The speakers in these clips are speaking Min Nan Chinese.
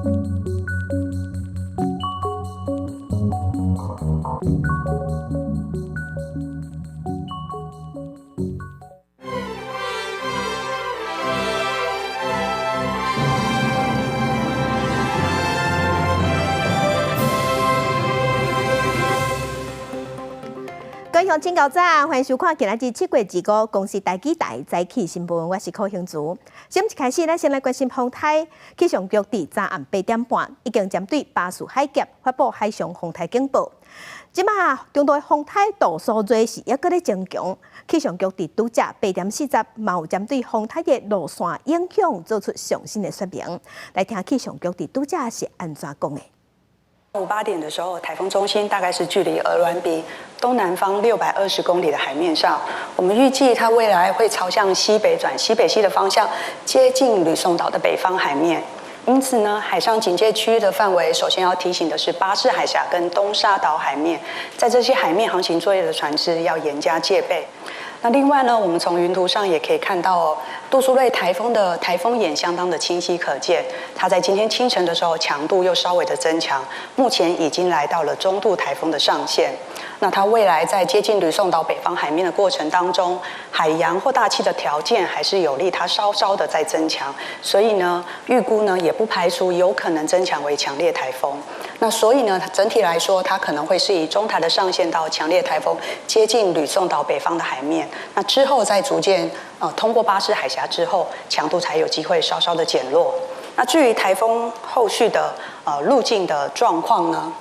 各位鄉親早，歡迎收看今仔日7月25公視台語台早起新聞，我是柯興慈。先一開始，咱先來關心風颱。氣象局佇昨暗8點半已經針對巴士海峽發布海上風颱警報。這馬中度風颱杜蘇芮是猶閣咧增強。氣象局佇拄才8點40嘛有針對風颱的路線影響做出上新的說明。來聽氣象局佇拄才是按怎講的。上午8點的時候，颱風中心大概是距離鵝鑾鼻東南方620公里的海面上。我們預計它未來會朝向西北轉西北西的方向，接近呂宋島的北方海面。因此呢，海上警戒區域的範圍，首先要提醒的是巴士海峽跟東沙島海面，在這些海面航行作業的船隻要嚴加戒備。那另外呢，我們從雲圖上也可以看到哦，杜蘇芮颱風的颱風眼相當的清晰可見。它在今天清晨的時候強度又稍微的增強，目前已經來到了中度颱風的上限。那它未來在接近呂宋島北方海面的過程當中，海洋或大氣的條件還是有利它稍稍的在增強，所以呢，預估呢也不排除有可能增強為強烈颱風。那所以呢，整體來說，它可能會是以中台的上限到強烈颱風接近呂宋島北方的海面。那之後再逐漸通過巴士海峽之後，強度才有機會稍稍的減弱。那至於颱風後續的路徑的狀況呢？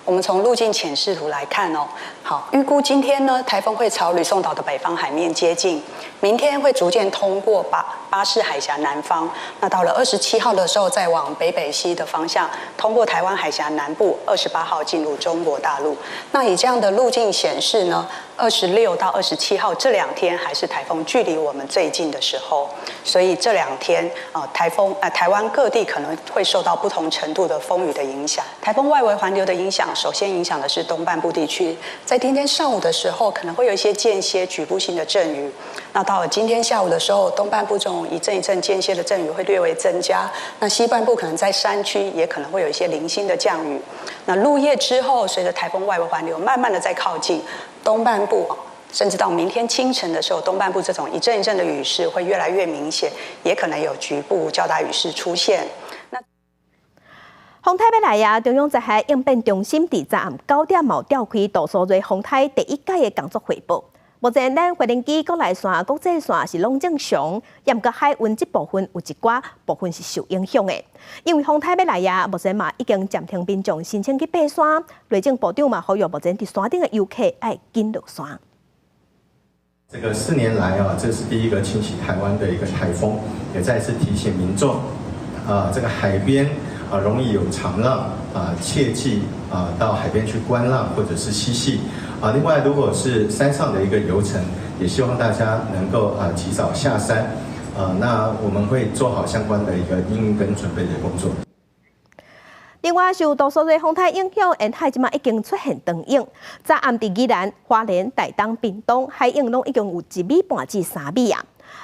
我們從路徑潛勢圖來看哦，好，預估今天呢，颱風會朝呂宋島的北方海面接近，明天會逐漸通過巴士海峽南方，那到了27號的時候，再往北北西的方向通過台灣海峽南部，28號進入中國大陸。那以這樣的路徑顯示呢，26到27號這兩天還是颱風距離我們最近的時候，所以這兩天啊，颱風啊，台灣各地可能會受到不同程度的風雨的影響。颱風外圍環流的影響，首先影響的是東半部地區，在今天上午的時候，可能會有一些間歇局部性的陣雨。那到了今天下午的時候，東半部這種一陣一陣間歇的陣雨會略微增加。那西半部可能在山區也可能會有一些零星的降雨。那入夜之後，隨着颱風外圍環流慢慢的在靠近東半部，甚至到明天清晨的時候，東半部這種一陣一陣的雨勢會越來越明顯，也可能有局部較大雨勢出現。那風颱欲來啊！中央災害應變中心佇昨暗9點嘛召開杜蘇芮風颱第一屆的工作匯報。目前咱無人機國內線、國際線是攏正常，毋過海運這部分有一寡部分是受影響的。因為風颱欲來啊，目前嘛已經暫停民眾申請去爬山。內政部長嘛呼籲目前佇山頂的遊客愛緊落山。這個4年來啊，這是第一個侵襲台灣的一個颱風，也再次提醒民眾啊，這個海邊啊容易有長浪啊，切記啊到海邊去觀浪或者是嬉戲啊。另外，如果是山上的一個遊程，也希望大家能夠啊及早下山啊。那我們會做好相關的一個因應跟準備的工作。另外，受杜蘇芮風颱影響，沿海這馬已經出現長湧。昨暗佇宜蘭、花蓮、台東、屏東海湧攏已經有1.5米至3米啊。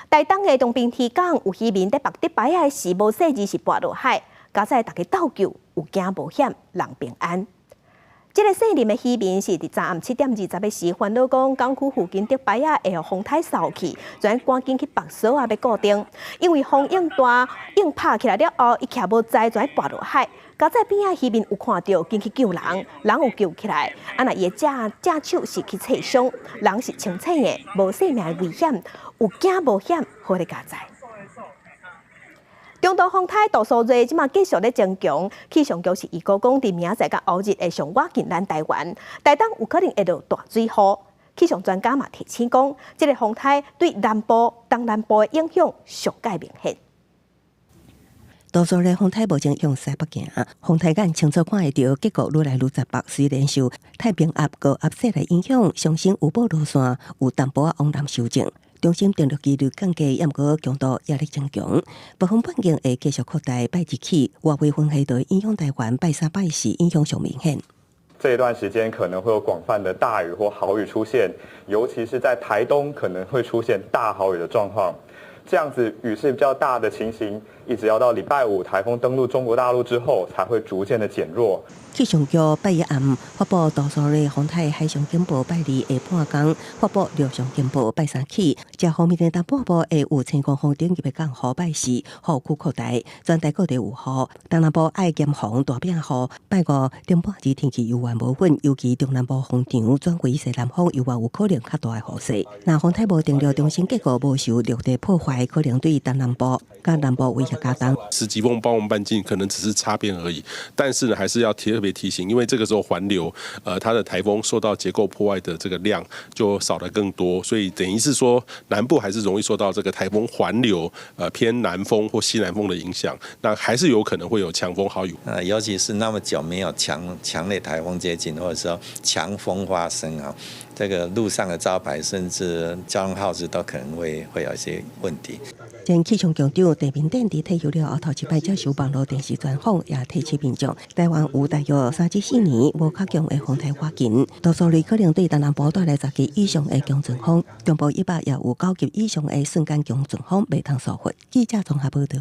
台東的長滨漁港有漁民佇縛竹排仔時無細膩是跋落海，佳哉大家鬥救，有驚無險，人平安。這个姓林的漁民是佇昨暗7點20的時，煩惱講港區附近竹排仔會予風颱掃去，就趕緊去縛索仔欲固定。因為風湧大，湧拍起來了後，伊徛無在，就跋落海。佳哉邊仔漁民有看著，緊去救人，人有救起來。啊，若伊的正正手是去切傷，人是清醒的，無性命危險，有驚無險，好咧佳哉。中度風颱杜蘇芮這馬繼續咧增強，氣象局是預估講，佇明仔載佮後日會上倚近咱台灣，台東有可能會落大水雨。氣象專家嘛提醒講，這个風颱對南部、東南部的影響上蓋明顯。杜蘇芮風颱目前向西北行，風颱眼清楚看會著，結構愈來愈雜白。雖然受太平鴨高壓勢來影響，上升有報路線有淡薄仔往南修正。中心登陸幾率降低，毋過強度也咧增強。暴風半徑會繼續擴大，拜二起外圍風系會影響台灣，拜三拜四影響上明顯。這一段時間可能會有廣泛的大雨或豪雨出現，尤其是在台東可能會出現大豪雨的狀況。這樣子雨勢比較大的情形，一直要到禮拜五颱風登陸中國大陸之後，才會逐漸的減弱。氣象局拜一暗發布杜蘇芮風颱海上警報，拜二下半工發布陸上警報，拜三起，這方面的東半部會有青狂風等級的降雨，拜四雨區擴大，全台各地有雨。東南部愛嚴防大餅雨，拜五頂半日天氣猶原無穩，尤其中南部風場轉為西南風，猶原有可能較大的雨勢。若風颱無登陸中心結構無受陸地破壞，可能對東南部佮南部威脅較重。 10級風暴半徑可能只是擦邊而已，但是呢，還是要特別提醒，因為這個時候環流，它的颱風受到結構破壞的這個量就少得更多，所以等於是說南部還是容易受到這個颱風環流，偏南風或西南風的影響，那還是有可能會有強風豪雨。尤其是那麼久沒有強烈颱風接近，或者說強風發生啊，這個路上的招牌甚至交通號誌都可能會有一些問題。前氣象局長鄭明典佇退休了後頭一擺接受網路電視專訪，也提醒民眾，台灣有大約3至4年無較強的風颱倚近，杜蘇芮可能對東南部帶來10級以上的強陣風，中部以北也有9級以上的瞬間強陣風，袂通疏忽。記者綜合報導。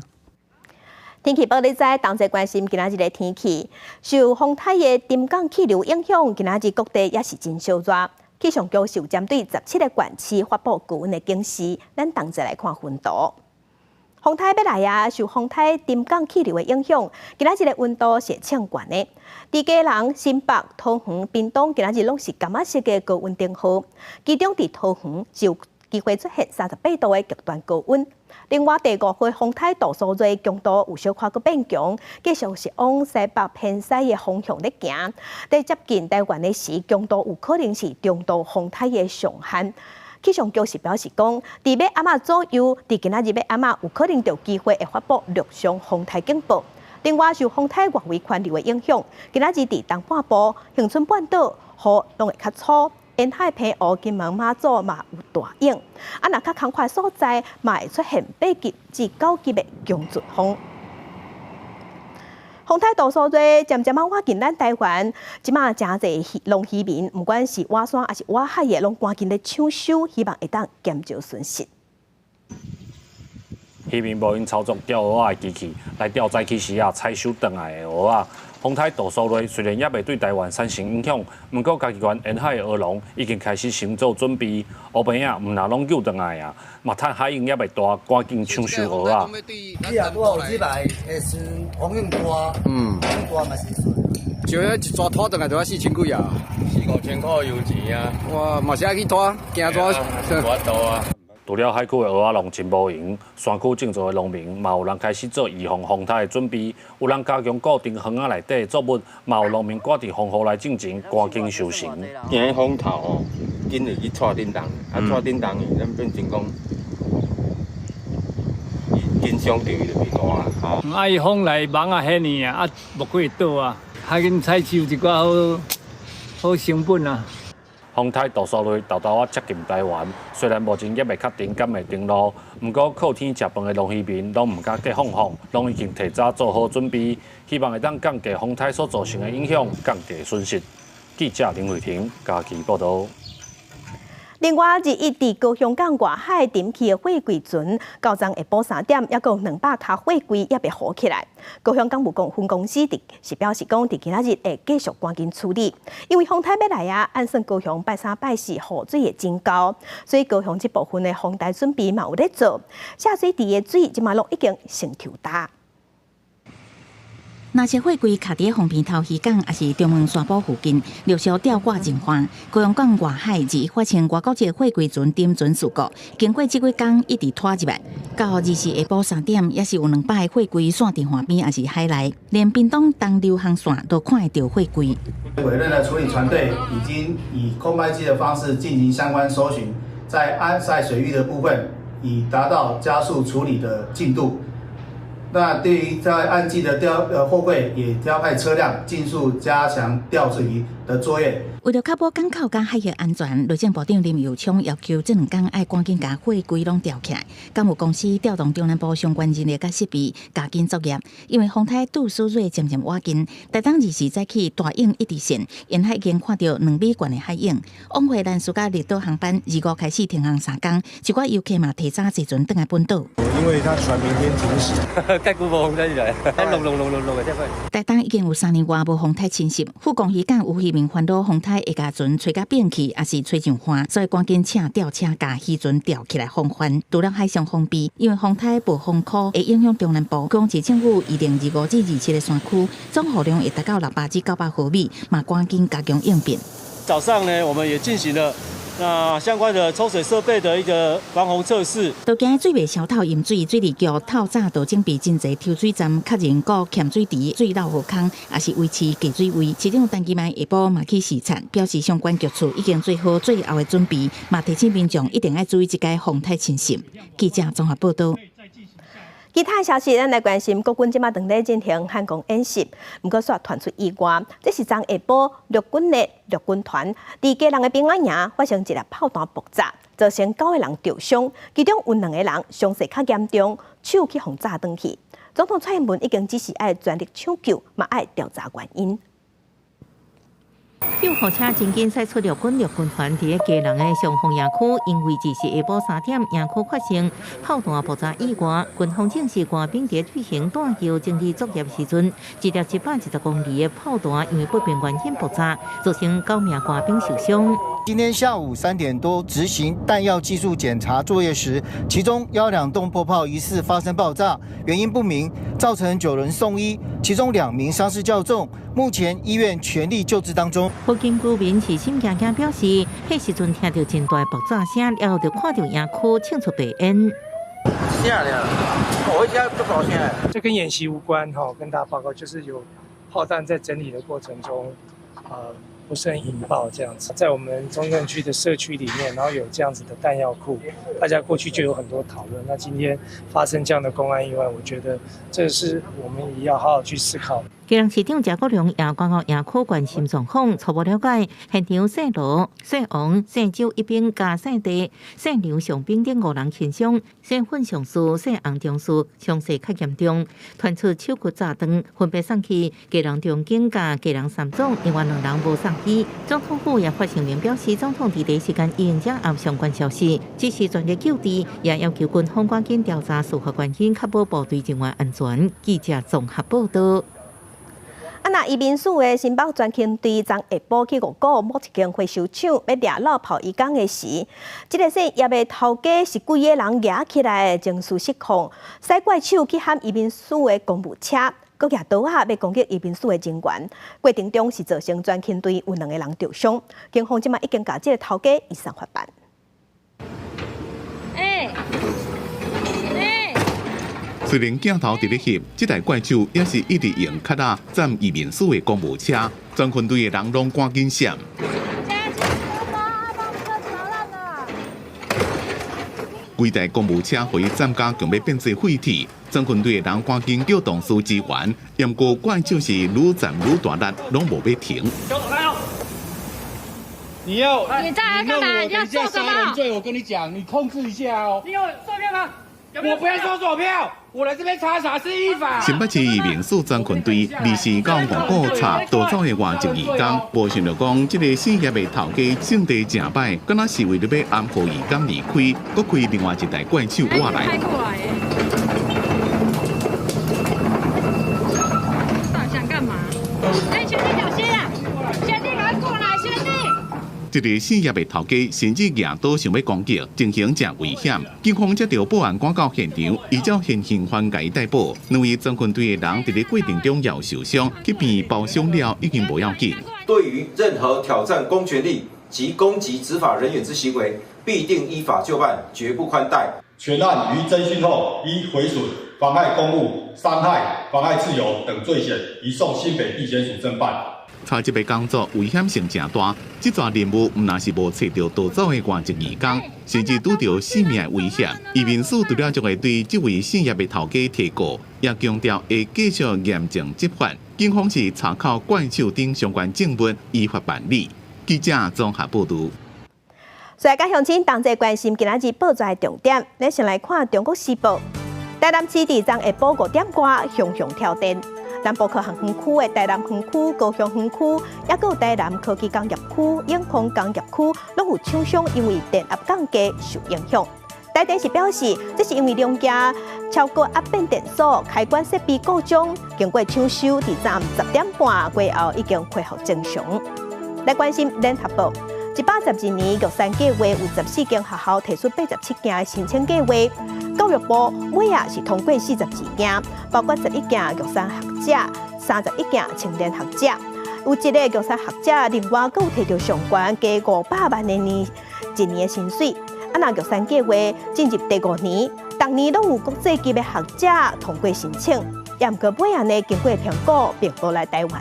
天氣報你知，同齊關心今仔日的天氣。受風颱的沉降氣流影響，今仔日各地也是真燒熱。氣象局是有針對17個縣市發布高溫的警示，咱同齊來看溫度。風颱欲來啊！受風颱沉降氣流的影響，今仔日的溫度是衝懸的。佇基隆、新北、桃園、屏東，今仔日攏是柑仔色的高溫燈號。其中佇桃園是有機會出現38度的極端高溫。另外，第五號風颱杜蘇芮強度有小可閣變強，繼續是往西北偏西的方向咧行。佇接近台灣的時，強度有可能是中度風颱的上限。氣象局是表示講，佇欲暗仔左右，佇今仔日欲暗仔有可能就有機會會發布陸上風颱警報。另外，受風颱外圍環流的影響，今仔日佇東半部、恆春半島雨攏會較粗，沿海澎湖、金門、馬祖嘛有大湧。啊，若較空闊所在，嘛會出現8級至9級的強陣風。風颱杜蘇芮漸漸仔倚近咱台灣，這馬誠濟農漁民，毋管是倚山抑是倚海的，攏趕緊咧搶收，希望會當減少損失。漁民無閒操作釣蚵仔的機器，來釣早起時啊採收轉來的蚵仔。風颱杜蘇芮雖然猶未對台灣產生影響，毋過嘉義縣沿海的蚵農已經開始先做準備。烏棚仔毋若攏救轉來啊，嘛趁海湧猶未大，趕緊搶收蚵仔。你若拄好有這擺的時風湧大，風大嘛是順。就彼一逝拖轉來就愛4000幾啊，四五千箍油錢啊。哇，嘛是愛去拖，驚怎？無法度啊。除了海區的蚵仔農真無閒，山區種植的農民嘛有人開始做預防風颱的準備，有人加強固定園仔內底的作物，嘛有農民趕佇風雨來進前趕緊收成。驚風頭吼，緊會去帶頂重，啊帶頂重去，咱變成講，伊緊傷著伊就袂大啦。吼。啊，伊風來網仔遐爾啊，啊木會倒啊，較緊採收一寡好好成本啊。風颱杜蘇芮沓沓仔接近台灣，雖然目前猶未確定敢會登陸，毋過靠天食飯的農漁民攏毋敢閣放放，攏已經提早做好準備，希望會當降低風颱所造成的影響，降低損失。記者林慧婷嘉義報導。另外，日一佇高雄港外海沉去的貨櫃船，到昨下晡3點，猶閣有200跤貨櫃猶未浮起來。高雄港務公分公司佇是表示講，佇今仔日會繼續趕緊處理，因為風颱欲來啊，按算高雄拜三拜四雨水會真厚，所以高雄這部分的防台準備嘛有咧做。下水池的水這馬攏已經成抽焦。若是貨櫃卡佇風坪頭漁港，抑是中門山堡附近，陸續吊掛真岸。高雄港外海日發生外國籍貨櫃船沉船事故，經過這幾工一直拖入來，到24下晡3點，猶是有200个貨櫃散佇岸邊，抑是海內，連屏東東流航線都看會著貨櫃。委任的處理船隊已經以空拍機的方式進行相關搜尋，在岸在水域的部分，以達到加速處理的進度。那對於在岸際的吊貨櫃，也調派車輛盡速加強吊置魚的作業。為著確保港口佮海域安全，內政部長林右昌要求這兩工愛趕緊共貨櫃攏調起來。港務公司調動中南部相關人力佮設備，加緊作業。因為風颱杜蘇芮漸漸倚近，台東二時早起大湧一直線，沿海已經看著2米懸的海湧。往回蘭嶼佮綠島航班25開始停航3工，一寡遊客嘛提早坐船轉來本島。因為他船明天停駛，蓋久無風颱來，隆隆隆隆隆的這台東已經有3年外無風颱侵襲，富岡漁港有漁民煩惱風颱會共船吹甲變去，抑是吹上岸，所以趕緊請吊車共漁船吊起來防範。除了海上封閉，因為風颱暴風區會影響中南部，高雄市政府預定25至27个山區總雨量會達到600至900毫米，嘛趕緊加強應變。早上呢，我們也進行了那相關的抽水設備的一個防洪測試。都驚水袂消透淹水，水利局透早就準備真濟抽水站，確認閣鹹水池水漏予空，抑是維持低水位。市長陳其邁下晡嘛去視察，表示相關局處已經做好最後的準備，嘛提醒民眾一定愛注意這個風颱侵襲。記者綜合報導。其他消息，咱來關心國軍這馬正咧進行漢光演習，毋過煞傳出意外，這是昨下晡陸軍的陸軍團佇基隆的兵仔營發生一粒炮彈爆炸，造成9個人著傷，其中有2個人傷勢較嚴重，手去予炸斷去。總統蔡英文已經指示愛全力搶救，嘛愛調查原因。救護車真緊駛出陸軍陸軍團佇咧基隆的松風營區，因為這是下晡3點，營區發生炮彈爆炸意外，軍方證實官兵佇進行彈藥整理作業時陣，一粒110公厘的炮彈因為不明原因爆炸，造成9名官兵受傷。今天下午3點多執行彈藥技術檢查作業時，其中112洞破炮疑似發生爆炸，原因不明，造成9人送醫，其中2名傷勢較重，目前醫院全力救治當中。附近居民是心驚驚表示，彼時陣聽著真大爆炸聲，了後就看著營區衝出白煙。嚇了，我一下就大聲。這跟演習無關哈，跟大家報告就是有炮彈在整理的過程中，不慎引爆這樣子，在我們中正區的社區裡面，然後有這樣子的彈藥庫，大家過去就有很多討論。那今天發生這樣的公安意外，我覺得這是我們也要好好去思考。基隆市長謝國樑也趕到營區關心狀況，初步了解，現場姓羅、姓王、姓周一兵佮姓鄭、姓劉上兵等5人輕傷，姓尹上士、姓洪中士傷勢較嚴重，傳出手骨炸斷，分別送去基隆長庚佮基隆三總，另外2人無送醫。總統府也發聲明表示，總統佇第一時間已經掌握相關消息，指示全力救治，也要求軍方趕緊調查事發原因，確保部隊人員安全。記者綜合報導。啊！若移民署的新北專勤隊昨下晡去五股某一間回收廠欲掠漏炮移工的時，這个姓葉的頭家是幾个人夯起來，情緒失控，使怪手去撼移民署的公務車，閣舉刀仔欲攻擊移民署的人員。過程中是造成專勤隊有2個人著傷，警方這馬已經共這个頭家移送法辦。欸雖然鏡頭佇咧翕，這台怪手也是一直用跤仔佔移民署的公務車，專勤隊的人攏趕緊閃。規台公務車予伊佔甲強欲變做廢鐵，專勤隊的人趕緊叫同事支援，毋過怪手是愈佔愈大力，攏無欲停。你要你在幹嘛？你要做什麼？罪，我跟你講，你控制一下哦。你有索票嗎？我不要收索票，我來這邊查查是依法。新北市移民署專勤隊24到五股查逃走的外籍移工，無想著講這个姓葉的頭家性地誠歹，敢若是為著欲掩護移工離開，閣開另外一台怪手挖來。到底想幹嘛？哎，學弟小心啊！學弟趕快過來，學弟。這个姓葉的頭家甚至舉刀想欲攻擊，情形誠危險。警方接著報案趕到現場，依照現行犯共伊逮捕。兩位專勤隊的人佇咧過程中也有受傷，去病院包傷了，已經無要緊。對於任何挑戰公權力及攻擊執法人員之行為，必定依法就辦，絕不寬待。全案於偵訊後，依毀損、妨礙公務、傷害、妨礙自由等罪嫌，移送新北地檢署偵辦。查這个工作危險性誠大，這逝任務毋但是無揣著逃走的外籍移工，甚至拄著性命的危險。移民署除了將會對這位姓葉的頭家提告，也強調會繼續嚴正執法。警方是查扣怪手等相關證物，依法辦理。記者綜合報導。所以，佮鄉親同齊關心今仔日報紙的重點，咱先來看《中國時報》。台南市佇昨下晡5點外，雄雄跳電。南部科學園區的台南園區、高雄園區，抑閣有台南科技工業區、永康工業區，攏有廠商因為電壓降低受影響。台電是表示，這是因為兩家超高壓變電所開關設備故障，經過搶修，佇昨暗10點半過後已經恢復正常。來關心聯合報，112年玉山計畫有14間學校提出87件的申請計劃，教育部尾仔是通過42件，包括11件玉山學者、31件青年學者，有一个玉山學者另外閣有提著上懸加500萬的年一年的薪水。啊，若玉山計畫進入第五年，逐年攏有國際級的學者通過申請，也毋過尾仔呢經過評估，並無來台灣。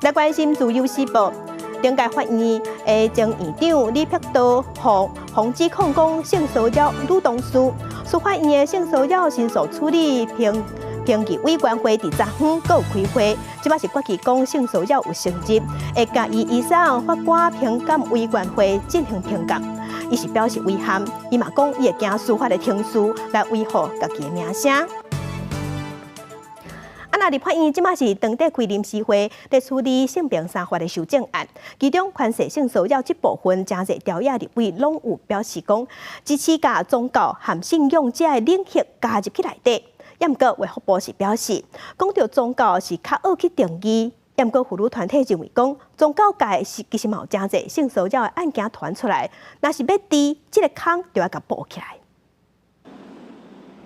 來關心自由時報，頂屆法院的前院長李碧道，予防指控講性騷擾女同事，司法院的性騷擾申訴處理評評議委員會佇昨昏閣有開會，這擺是決議講性騷擾有成立，會共伊移送法官評鑑委員會進行評鑑。伊是表示遺憾，伊嘛講伊會行司法的程序來維護家己的名聲。啊，若立法院這擺是當地開臨時會，佇處理性平三法的修正案，其中寬恕性騷擾這部分，誠濟朝野立委攏有表示講支持共宗教和信仰者的領域加入去內底。毋過衛福部是表示，講著宗教是較惡去定義。毋過婦女團體認為講，宗教界是其實嘛有誠濟性騷擾的案件傳出來，若是欲治，這个空就愛共補起來。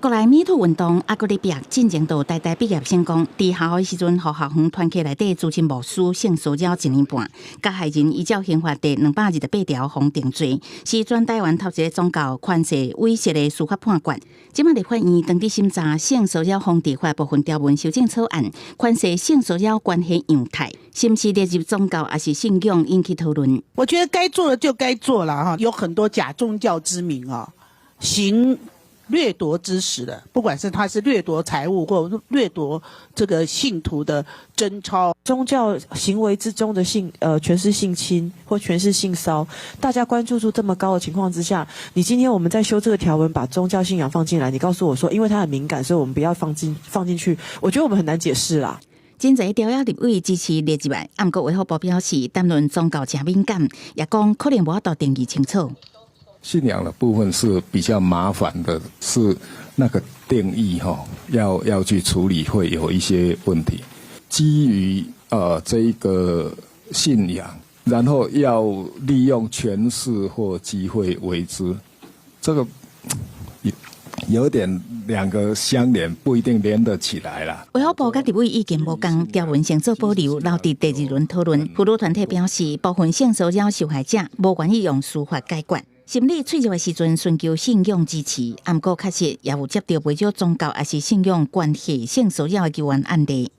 國內 MeToo 運動猶閣咧逼，進前就台大畢業生講，佇校的時陣，予校園團契內底資深牧師性騷擾一年半，加害人依照刑法第228條予定罪，是全台灣頭一个宗教寬恕猥褻的司法判決。這擺立法院當佇審查性騷擾防治法部分條文修正草案，寬恕性騷擾關係樣態，是毋是列入宗教抑是信仰引起討論？我覺得該做的就該做了哈，有很多假宗教之名啊，行掠奪之實的，不管是他是掠奪財物或掠奪這個信徒的貞操，宗教行為之中的權勢性侵或權勢性騷，大家關注度這麼高的情況之下，你今天我們在修這個條文，把宗教信仰放進來，你告訴我說，因為它很敏感，所以我們不要放進去，我覺得我們很難解釋啦。真濟朝野立委支持列入來，毋過衛福部表示，談論宗教誠敏感，也講可能無法度定義清楚。信仰的部分是比較麻煩的，是那個定義哈，要去處理會有一些問題。基於這一個信仰，然後要利用權勢或機會為之，這個有點兩個相連，不一定連得起來啦。衛福部佮立委意見無仝，條文先做保留，留佇第二輪討論。婦女團體表示，部分性騷擾受害者無願意用司法解決。心理脆弱的時陣，尋求信仰支持，毋過確實也有接著袂少宗教抑是信仰關係性騷擾的求援案例。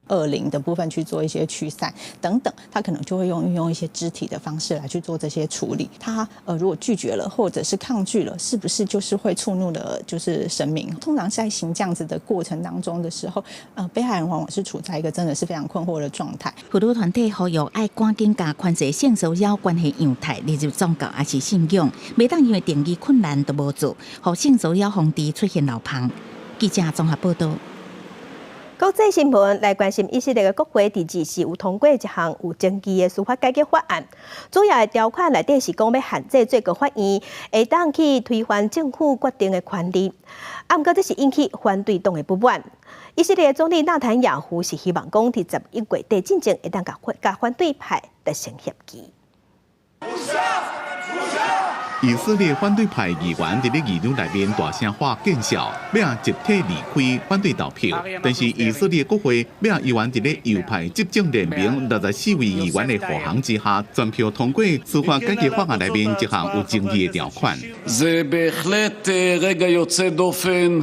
惡靈的部分去做一些驅散等等，他可能就會運用一些肢體的方式來去做這些處理。他如果拒絕了或者是抗拒了，是不是就是會觸怒了就是神明？通常在行這樣子的過程當中的時候，被害人往往是處在一個真的是非常困惑的狀態。婦女團體呼籲愛趕緊共寬恕性騷擾關係樣態列入宗教抑是信仰，袂當因為定義困難就無做，予性騷擾防治出現漏縫。記者綜合報道。國際新聞來關心，以色列的國會佇二四有通過一項有爭議的司法改革法案，主要的條款內底是講欲限制最高法院會當去推翻政府決定的權力。啊，毋過這是引起反對黨的不滿。以色列總理納坦雅胡是希望講佇11月底進前會當共反對派達成協議。以色列反對派議員佇咧議場內面大聲喊見笑，欲集體離開反對投票。但是以色列國會欲議員佇咧右派執政聯盟64位議員的護航之下，全票通過司法改革法案內面一項有爭議的條款。 זה בהחלט רגע יוצא דופן.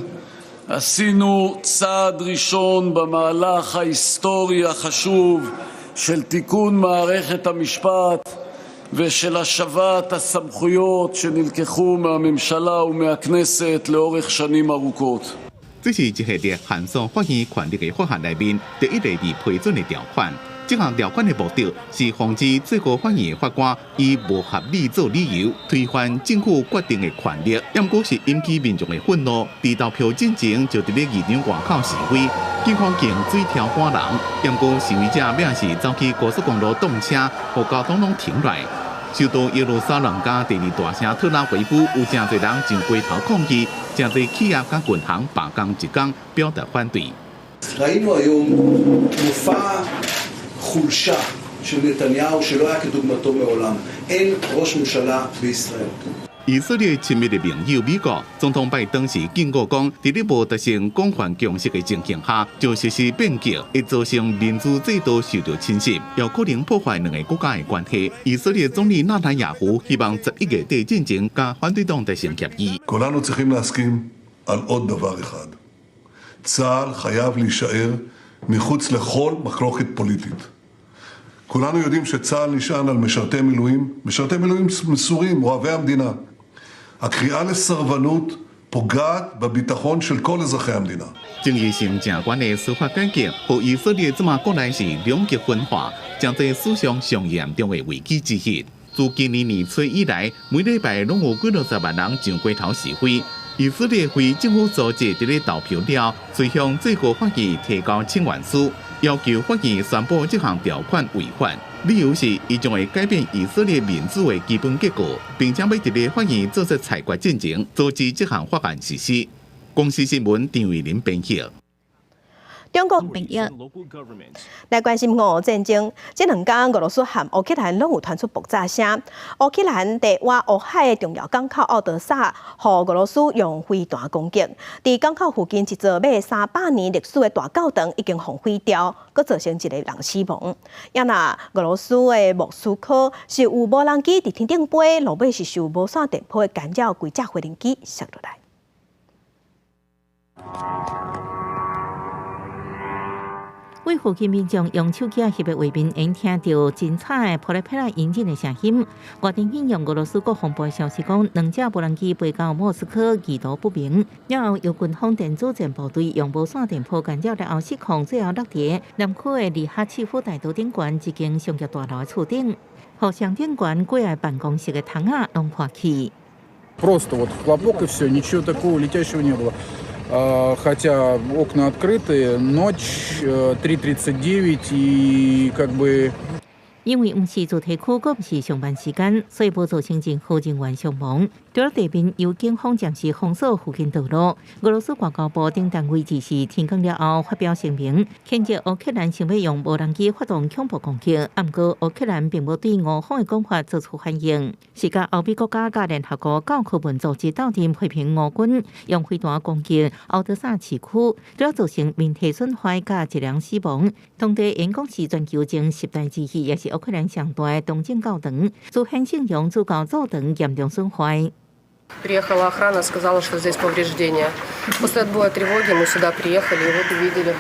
עשינו צעד ראשון במהלך ההיסטורי החשוב של תיקון מערכת המשפט ושל השבת הסמכויות שנלקחו מהממשלה ומהכנסת לאורך שנים ארוכות. 這是一系列限縮法院權力的法案內面第一个被批准的條款。這項條款的目的是防止最高法院法官以無合理做理由推翻政府決定的權力，毋過是引起民眾的憤怒。佇投票進前就佇咧議場外口示威，警方用水柱趕人，毋過示威者尾仔是走去高速公路擋車，予交通攏停落來。首都耶路撒冷佮第二大城特拉維夫有誠濟人上街頭抗議，誠濟企業佮銀行罷工一工，表達反對。 ראינו היום מופע חולשה של נתניהו שלא היה כדוגמתו מעולם. אין ראש ממשלה בישראל. 以色列親密的盟友美國總統拜登是警告講，佇咧無達成廣泛共識的情形下，就實施變革，會造成民主制度受到侵襲，有可能破壞兩个國家的關係。以色列總理納坦雅胡希望11月底進前佮反對黨達成協議。 כולנו צריכים להסכים על עוד דבר אחד. צה"ל חייב להישאר מחוץ לכל מחלוקת פוליטית. כולנו יודעים שצה"ל נשען על משרתי מילואים, משרתי מילואים מסורים, אוהבי המדינה. הקריאה לסרבנות פוגעת בביטחון של כל אזרחי המדינה. 爭議性誠懸的司法改革，予以色列這馬國內是兩極分化，成做史上上嚴重的危機之一。自今年年初以來，每禮拜攏有幾落十萬人上街頭示威。以色列非政府組織佇咧投票了，隨向最高法院提交請願書，要求法院宣布這項條款違法。理由是，伊將會改變以色列民主的基本結構，並且欲佇咧法院做出裁決進前，阻止這項法案實施。公視新聞張慧玲編譯。中國來關心俄烏戰爭，這兩工俄羅斯和烏克蘭攏有傳出爆炸聲。烏克蘭佇瓦烏海的重要港口奧德薩，予俄羅斯用飛彈攻擊。佇港口附近一座欲300年歷史的大教堂已經予毀掉，閣造成一个人死亡。也若俄羅斯的莫斯科是有無人機佇天頂飛，落尾是受無線電波的干擾，規隻飛行機摔落來。為附近民眾用手機翕的畫面，會聽著真慘的破來破來引擎的聲音。外電引用俄羅斯國防部的消息講，兩隻無人機飛到莫斯科，意圖不明。了後由軍方電子戰部隊用無線電波干擾了後失控，最後落佇南區的利哈契夫大道頂懸一間商業大樓的厝頂，予上頂懸幾个辦公室的窗仔攏破去。 Просто вот хлопок и все, ничего такого летящего не было. Хотя окна открыты, ночь 3:39 и как бы。因為毋是住宅區，閣毋是上班時間，所以無造成任何人員傷亡。除了地面由警方暫時封鎖附近道路。俄羅斯外交部等單位只是天光了後發表聲明，譴責烏克蘭想欲用無人機發動恐怖攻擊。毋過烏克蘭並無對俄方的講法做出反應，是佮歐美國家佮聯合國教科文組織鬥陣批評俄軍用飛彈攻擊敖德薩市區，主要造成民體損壞佮一人死亡。當地因講是全球前十大之一，也是烏克蘭上大的東正教堂，自顯聖容主教座堂嚴重損壞。 Приехала охрана, сказала, что здесь повреждения. После отбоя тревоги мы сюда приехали и вот увидели.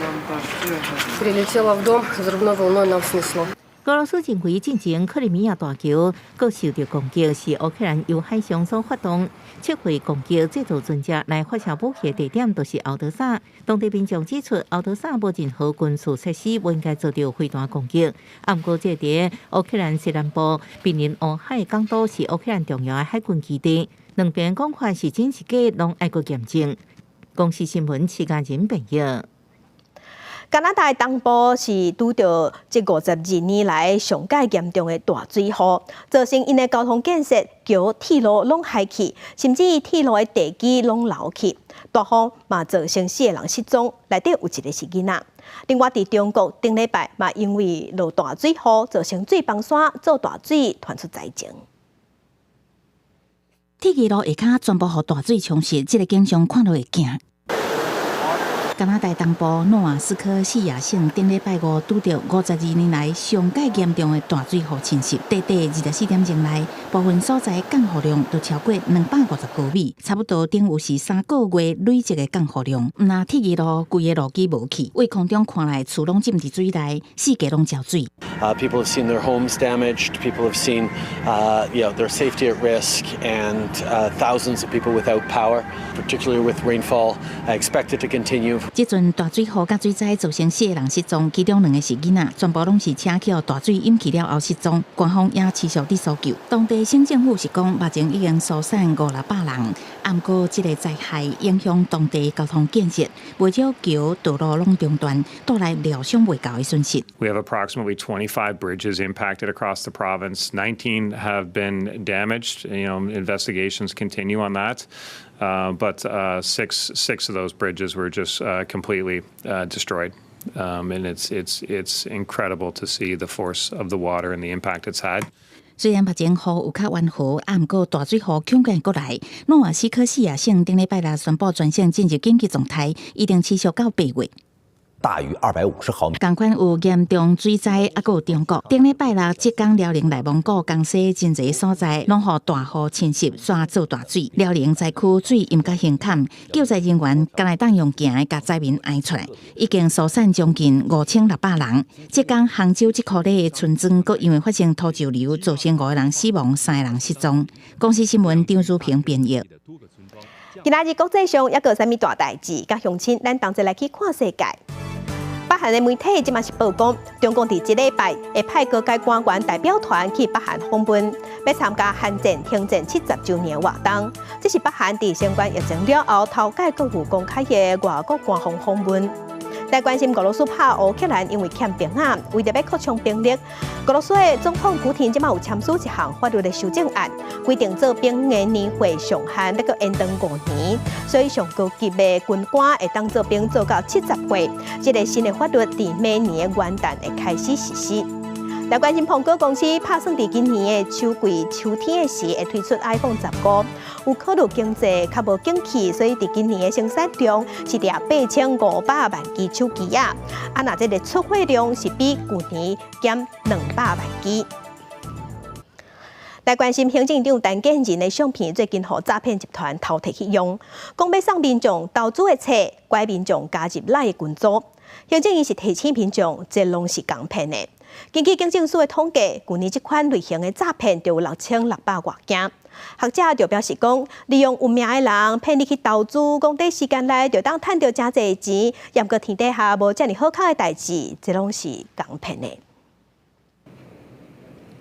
Прилетело в дом, взрывной волной нам снесло. 俄羅斯認為進前克里米亞大橋閣受著攻擊，是烏克蘭由海上所發動測繪攻擊製造船隻來發射武器的地點，就是敖德薩。當地民眾指出，敖德薩無任何軍事設施，無應該遭著飛彈攻擊。毋過，這佇烏克蘭西南部瀕臨烏海港都是烏克蘭重要的海軍基地。兩邊講法是真是假，攏愛閣驗證。公視新聞徐家仁編譯。加拿大東部是拄著這52年來上蓋嚴重的大水雨，造成𪜶的交通建設、橋、鐵路攏海去，甚至鐵路的地基攏流去。大風嘛造成四個人失蹤，內底有一個是囡仔。另外，佇中國頂禮拜嘛因為落大水雨，造成水崩山做大水傳出災情。鐵路下跤全部予大水沖蝕，這個景象看落會驚。加拿大東部諾瓦斯科西亞省頂禮拜五拄著52年來上蓋嚴重的大水雨侵襲，短短24點鐘內，部分所在降雨量都超過250毫米，差不多等於是3個月累積的降雨量。毋但鐵路規个路基無去，對空中看來厝攏浸佇水內，四界攏澆水。 People have seen their homes damaged. People have seen their safety at risk, and thousands of people without power, particularly with rainfall expected to continue 這陣大水雨佮水災造成四個人失蹤，其中兩个是囡仔，全部攏是車去予大水淹去了後失蹤。官方也持續佇搜救。當地省政府是講，目前已經疏散五六百人。毋過這个災害影響當地交通建設，袂少橋道路攏中斷，帶來料想袂到的損失。 We have approximately 25 bridges impacted across the province. 19 have been damaged. Investigations continue on that. But six of those bridges were just completely destroyed. And it's incredible to see the force of the water and the impact it's had. 雖然目前雨有較緩和，毋過大水雨恐驚閣來。諾瓦斯科西亞省頂禮拜六宣布全省進入緊急狀態，一定持續到8月。大於250毫米。仝款有嚴重水災，猶閣有中國。頂禮拜六，浙江、遼寧、內蒙古、江西真濟所在，攏予大雨侵襲，煞做大水。遼寧災區水淹甲胸坎，救災人員敢會當用行的共災民爣出來，已經疏散將近5600人。浙江杭州這箍里的村莊，閣因為發生土石流，造成五个人死亡，三个人失蹤。公視新聞張如平編譯。今仔日國際上猶閣有啥物大代誌？佮鄉親，咱同齊來去看世界。北韓的媒體這馬是報講，中共佇這禮拜會派高階官員代表團去北韓訪問，欲參加韓戰停戰70週年活動。這是北韓佇新冠疫情了後頭擺閣有公開的外國官方訪問。來關心俄羅斯拍烏克蘭，因為欠兵仔，為著欲擴充兵力，俄羅斯的總統普廷這馬有簽署一項法律的修正案，規定做兵的年歲上限欲閣延長5年，所以上高級的軍官會當做兵做到70歲。這个新的法律佇明年的元旦會開始實施。來關心蘋果公司拍算佇今年的秋季秋天的時會推出 iPhone 15，有考慮經濟較無景氣，所以佇今年的生產量是佇8500萬支手機仔！啊，若這个出貨量是比舊年減200萬支。來關心行政長陳建仁的相片，最近予詐騙集團偷提去用，講欲送民眾投資的冊，拐民眾加入 LINE 群組。行政院是提醒民眾，這攏是仝騙的。根據警政署的統計，舊年這款類型的詐騙就有6600外件。學者就表示講，利用有名的人騙你去投資，講短時間內就當趁著誠濟錢，毋過天底下無遮爾好康的代誌，這攏是仝騙的。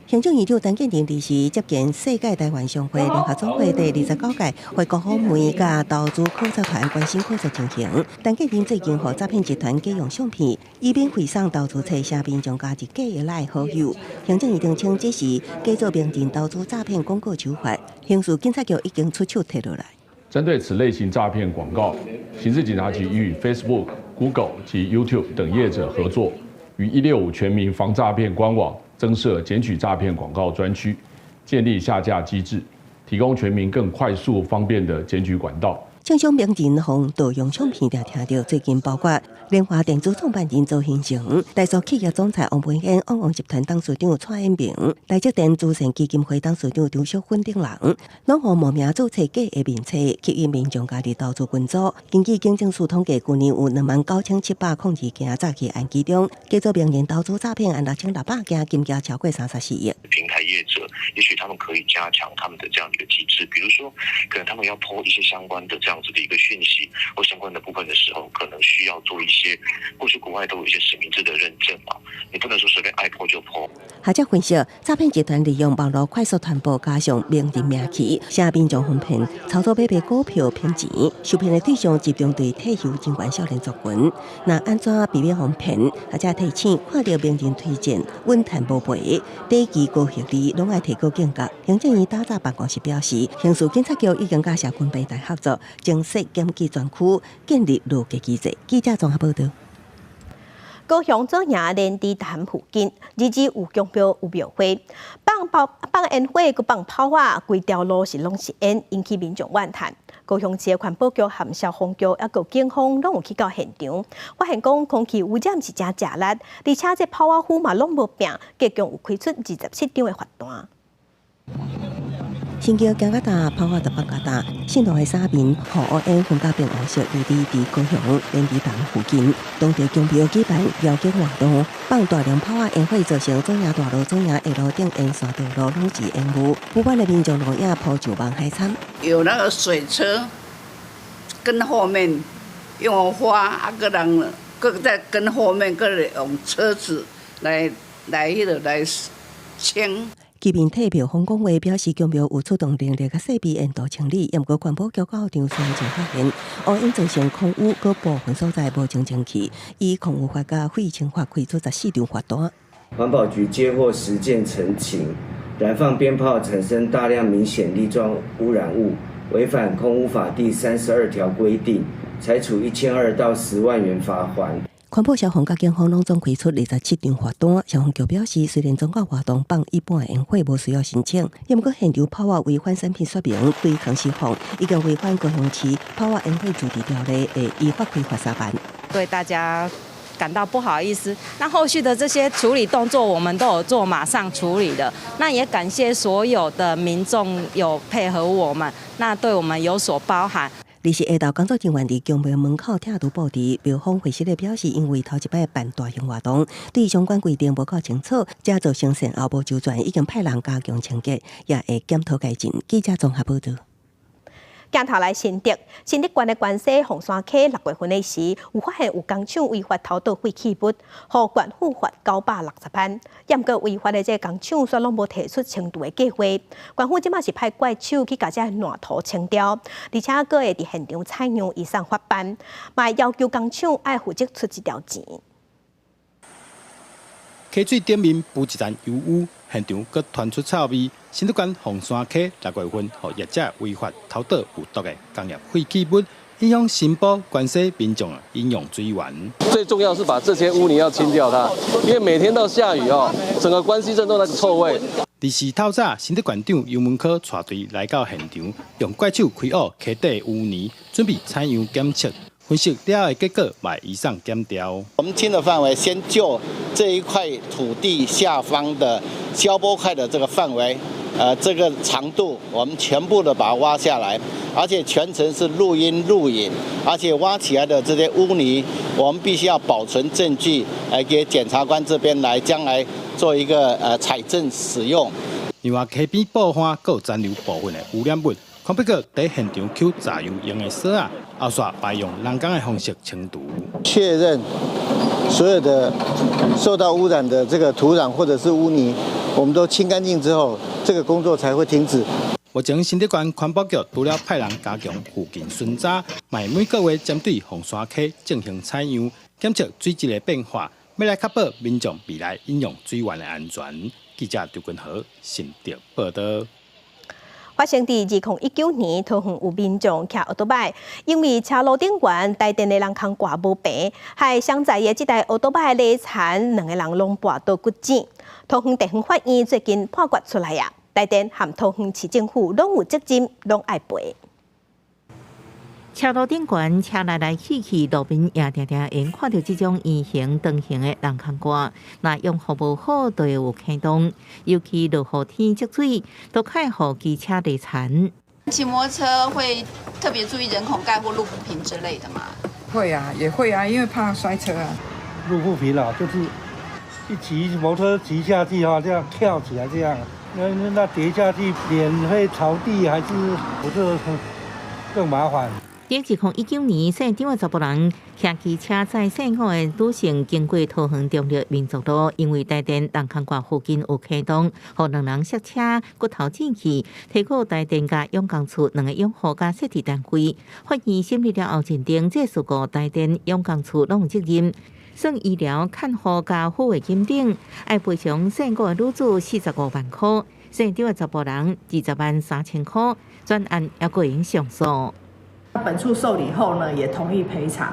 行政院長陳建仁臨時接見世界台灣商會聯合總會第29屆回國訪問佮投資考察團關心考察情形。陳建仁最近予詐騙集團假用相片，以免費送投資冊，請民眾加入假的 LINE 好友。行政院長稱這是假造名人投資詐騙廣告手法，刑事警察局已經出手提落來。針對此類型詐騙廣告，刑事警察局已與 Facebook、Google 及 YouTube 等業者合作，於165全民防詐騙官網增設檢舉詐騙廣告專區，建立下架機制，提供全民更快速方便的檢舉管道。正常名人予盜用相片，定聽著最近包括聯華電子創辦人鄒幸成、台塑企業總裁王文淵、旺旺集團董事長蔡衍明、台積電慈善基金會董事長張淑芬等人，攏予冒名註冊假的面冊，吸引民眾加入投資群組。根據警政署統計，舊年有29,702件詐騙案其中，假造名人投資詐騙案6600件，金額超過34億。平台業者，也許他們可以加強他們的這樣一個機制，比如說，可能他們要 po 一些相關的這樣子的一個訊息或相關的部分的時候，可能需要做一些，過去國外都有一些實名制的認證嘛，你不能說隨便愛 po 就 po。學者分析，詐騙集團利用網路快速傳播，加上名人名氣，向民眾哄騙，操作買賣股票騙錢，受騙的對象集中佇退休人員少年族群。若按怎避免予騙？學者提醒，看著名人推薦，穩趁無賠，短期高獲利，攏愛提高警覺。行政院打詐辦公室表示，刑事警察局已經佮社群平台合作，增設檢舉專區，建立落格機制。記者綜合報導。高雄左營連池潭附近，日日有宮廟有廟會，放炮、放煙火、閣放炮仔，規條路是攏是煙，引起民眾怨嘆。高雄市的環保局和消防局，猶閣警方攏有去到現場，發現講空氣污染是誠食力，而且這炮仔灰嘛攏無拚，結共有開出27張的罰單。新橋行較大，炮仔就放較大。新路的沙面，予烏煙熏甲變黃色，佇佇高雄連池潭附近，當地宮廟舉辦鰩景活動，放大量炮仔煙火，造成左營大路、左營下路頂沿線道路攏是煙霧，不滿的民眾路也鋪上望海參。有那個水車跟後面用花啊，閣人閣再跟後面閣用車子來彼個來清。居民替廟方講話，表示宮廟有出動人力佮設備沿途清理，毋過環保局到場先前發現，烏煙造成空污，閣部分所在無清清氣，以空污法佮廢清法開出14張罰單。環保局接獲10件陳情，燃放鞭炮產生大量明顯粒狀污染物，違反空污法第32條規定，裁處1200到10萬元罰鍰。環保消防佮警方攏總開出27張罰單。消防局表示，雖然宗教活動放一般的煙火無需要申請，毋過現場炮仔違反產品說明，對空施放，已經違反高雄市炮仔煙火自治條例，會依法開罰3萬。對大家感到不好意思。那後續的這些處理動作，我們都有做，馬上處理的。那也感謝所有的民眾有配合我們，那對我們有所包涵。二是下晝工作人員佇宮廟門口拆除布置，廟方回釋表示，因為頭一擺辦大型活動，對相關規定無夠清楚，才造成善後無周全，已經派人加強清潔，也會檢討改進。記者綜合報導。鏡頭來新竹，新竹縣的關西鳳山溪6月份的時，有發現有工廠違法偷倒廢棄物，予縣府罰960萬。毋過違法的這個工廠煞攏無提出清除的計劃。縣府這馬是派怪手去共這爛塗清掉，而且閣會佇現場採樣移送法辦，嘛會要求工廠愛負責出這條錢。溪水頂面浮一層油污，現場閣傳出臭味。新竹縣鳳山溪6月份，予業者違法偷倒有毒的工業廢棄物，影響新埔關西民眾飲用水源。最重要是把這些污泥要清掉它，因為每天到下雨哦，整個關西鎮都那個臭味。二是透早，新竹縣長游文科帶隊來到現場，用怪手開挖溪底污泥，準備採樣檢測。分析了後的結果，會移送檢調。我們清的範圍，先就這一塊土地下方的消波塊的這個範圍，這個長度，我們全部的把它挖下來，而且全程是錄音錄影，而且挖起來的這些污泥，我們必須要保存證據，來給檢察官這邊來將來做一個採證使用。另外，溪邊布花閣有殘留部分的污染物，環保局佇現場抾鑿油用的索仔，後續會用人工的方式清除。確認所有的受到污染的這個土壤或者是污泥，我們都清乾淨之後，這個工作才會停止。目前新竹縣環保局除了派人加強附近巡查，嘛會每個月針對鳳山溪進行採樣檢測水質的變化，欲來確保民眾未來飲用水源的安全。記者張君豪新竹報導。發生佇2019年，桃園有民眾騎歐多擺，因為車路頂懸台電的人空掛無平，害相載的這台歐多擺犁田，兩個人攏跋倒骨折。桃園地方法院最近判決出來啊，台電和桃園市政府攏有責任，攏愛賠。車路頂懸，車來來去去，路面也定定會看著這種圓形、長形的人空掛。若養護無好，就會有坑洞。尤其落雨天積水，都較會予機車犁田。騎摩托車會特別注意人孔蓋或路不平之類的嗎？會啊，也會啊，因為怕摔車啊。路不平啊，就是一騎摩托車騎下去哈，這樣跳起來這樣，那跌下去臉會朝地，還是不是更麻煩？佇2019年，姓張的查埔人騎機車載細五个女性經過桃園中壢民族路，因為台電人空掛附近有坑洞，予兩人摔車骨頭折去，提告台電佮養工處兩個養護佮設置單位。法院審理了後認定，這事故台電養工處攏有責任，算醫療看護佮撫慰金等，愛賠償姓吳的女子45萬塊，姓張的查埔人20萬3千塊，全案猶閣會用上訴。本處受理後呢，也同意賠償。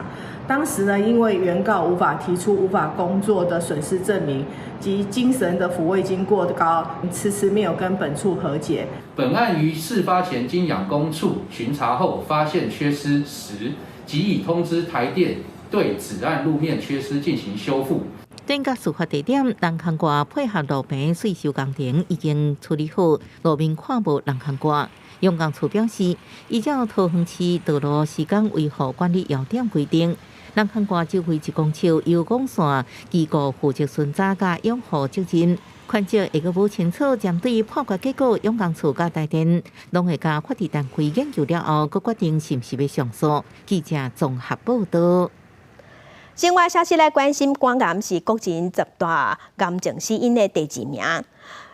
當時呢，因為原告無法提出無法工作的損失證明及精神的撫慰金過高，遲遲沒有跟本處和解。本案於事發前經養工處巡查後，發現缺失時，即已通知台電對此案路面缺失進行修復。轉到事發地點，人空掛配合路邊稅收工程已經處理好，路面看無人空掛。養工處表示，依照桃園市道路施工維護管理要點規定，人空掛周圍1公尺由網線機構負責巡查佮養護責任。權責會閣無清楚，針對判決結果，養工處佮台電攏會佮法律單位研究了後，閣決定是毋是欲上訴。記者綜合報導。新聞消息來關心，肝癌是國人十大癌症死因的第二名。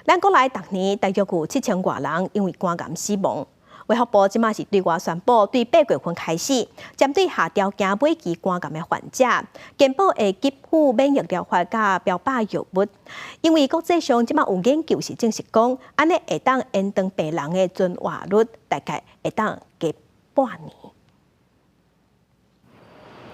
咱國內逐年大約有7000外人因為肝癌死亡。衛福部這馬是對外宣布，對8月份開始，針對合條件尾期肝癌的患者，健保會給付免疫療法佮標靶藥物。因為國際上這馬有研究是證實講，按呢會當延長病人的存活率，大概會當加半年。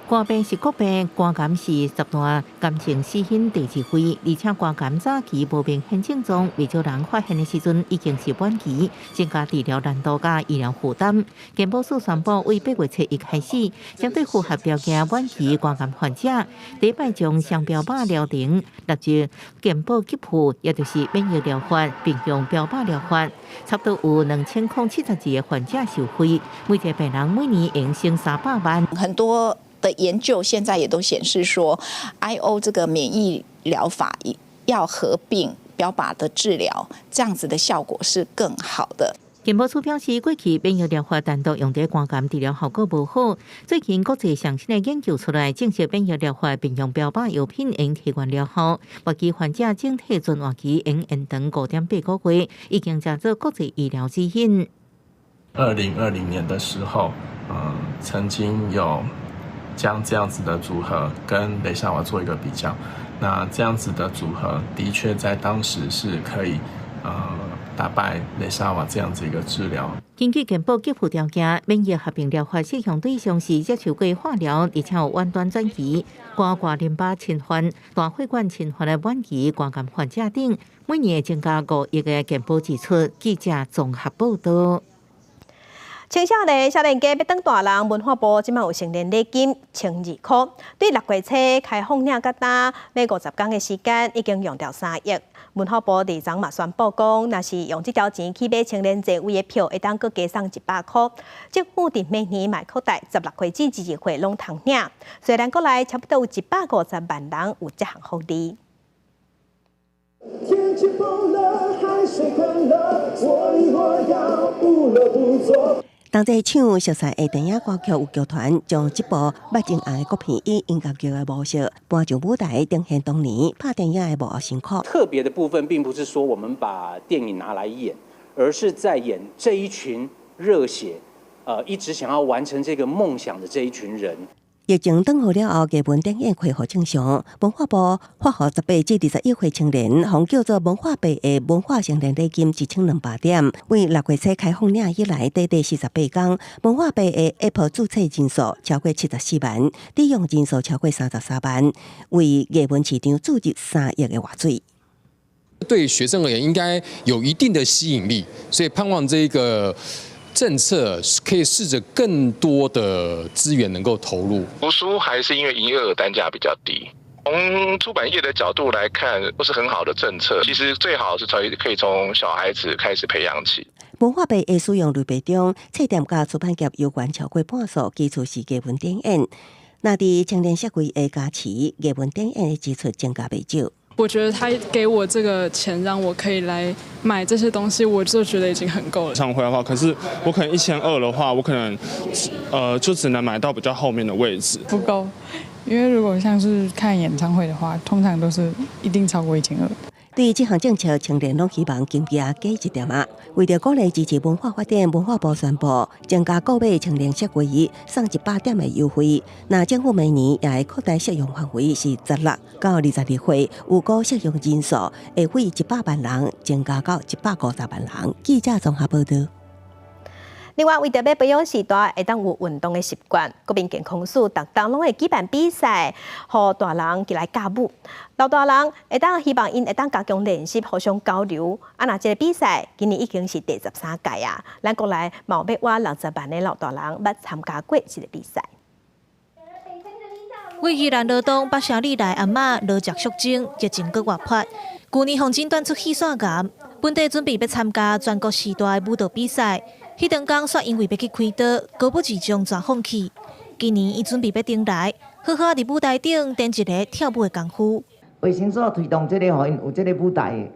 肝病是國病，肝癌是十大癌症死因第二位，而且肝癌早期無明顯症狀，袂少人發現的時陣已經是晚期，增加治療難度佮醫療負擔。健保署宣布，為8月初一開始，針對符合條件晚期肝癌患者，第一擺將雙標靶療程納入健保給付，也就是免疫療法並用標靶療法，差不多有2072個患者受惠，每一個病人每年會省300萬。很多的研究現在也都顯示說，IO 這個免疫療法要合併標靶的治療，這樣子的效果是更好的。健保署表示，過去免疫療法單獨用佇肝癌治療效果無好，最近國際上新的研究出來，證實免疫療法並用標靶藥品會提懸療效，末期患者整體存活期會延長5.8個月，已經成做國際醫療指引。 2020年的時候，曾經有將這樣子的組合跟雷薩瓦做一個比較，那這樣子的組合的確在當時是可以打敗雷薩瓦這樣子一個治療。根據健保給付條件，免疫合併療法適用對象是接受過化療，而且有遠端轉移、肝外淋巴侵犯、大血管侵犯的晚期肝癌患者等，每年會增加5億的健保支出。記者綜合報導。青少年少年家欲當大人，文化部這馬有成年禮金1200塊，對6月初開放領到今，欲50工的時間已經用掉3億。文化部二昨嘛宣布講，若是用這條錢去買青年座位的票，會當閣加送100塊。政府佇明年嘛擴大16歲至22歲攏通領。雖然國內差不多有150萬人有這項福利。天氣崩了，海水寬了，所以我要不樂不作。同齊唱熟悉的電影歌曲有劇團，將這部捌真紅的國片以音樂劇的模式搬上舞台，呈現當年拍電影的幕後辛苦。特別的部分，並不是說我們把電影拿來演，而是在演這一群熱血，一直想要完成這個夢想的這一群人。疫情轉好了後，藝文展演恢復正常。文化部發予18至21歲青年，予叫做文化幣的文化成年禮金1200點。為6月初開放領以來，短短48工，文化幣的 App 註冊人數超過74萬，抵用人數超過33萬，為藝文市場注入3億的活水。對學生而言，應該有一定的吸引力，所以盼望這個政策可以試着更多的資源能夠投入。圖書還是因為營業額單價比較低，從出版業的角度來看，不是很好的政策。其實最好是從可以從小孩子開始培養起。文化幣的使用類別中，冊店佮出版業有關超過半數，其次是藝文展演。若佇青年設備的加持，藝文展演的支出增加袂少。我覺得他給我這個錢，讓我可以來買這些東西，我就覺得已經很夠了。演唱會的話，可是我可能1200的話，我可能就只能買到比較後面的位置。不夠，因為如果像是看演唱會的話，通常都是一定超過1200。對這項政策，青年攏希望金額加一點仔。為著鼓勵支持文化發展，文化部宣布增加購買青年席位送100點的優惠。若政府明年也會擴大適用範圍，是16到22歲，預估適用人數會為100萬人增加到150萬人。記者綜合報導。另外，為著欲培養序大會當有運動的習慣，國民健康署逐冬攏會舉辦比賽，予大人齊來教舞。老大人會當希望𪜶會當加強練習，互相交流。啊，若這個比賽今年已經是第13屆啊，咱國內嘛有欲倚60萬的老大人捌參加過這個比賽。位宜蘭羅東北城里來阿嬤羅石淑貞熱情閣活潑，舊年予診斷出肺腺癌，本底準備欲參加全國序大的舞蹈比賽。彼當工煞因為欲去開刀，高不二將全放棄。今年伊準備欲轉來，好好佇舞台頂展一个跳舞的功夫。衛生所推動這個，予𪜶有這个舞台，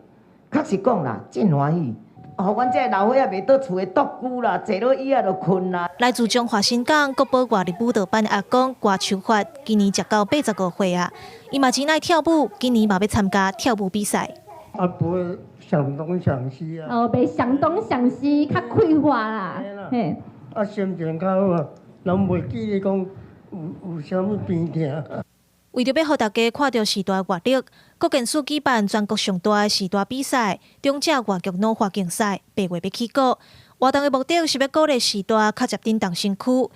確實講啦，真歡喜。予阮這老歲仔袂倒厝的獨居啦，坐落椅仔就睏啦。來自彰化新港國寶外立舞蹈班的阿公郭秋發，今年食到85歲啊，伊嘛真愛跳舞，今年嘛欲參加跳舞比賽。啊，不會想東想西啊。哦，袂想東想西，較快活啦。嘿。啊，心情較好啊，攏袂記得講有啥物病痛。為著欲予大家看著時代活力，國健署舉辦全國上大的時代比賽——長者越劇腦化競賽，8月欲起鼓。活動的目的是欲鼓勵序大較捷振動身軀，毋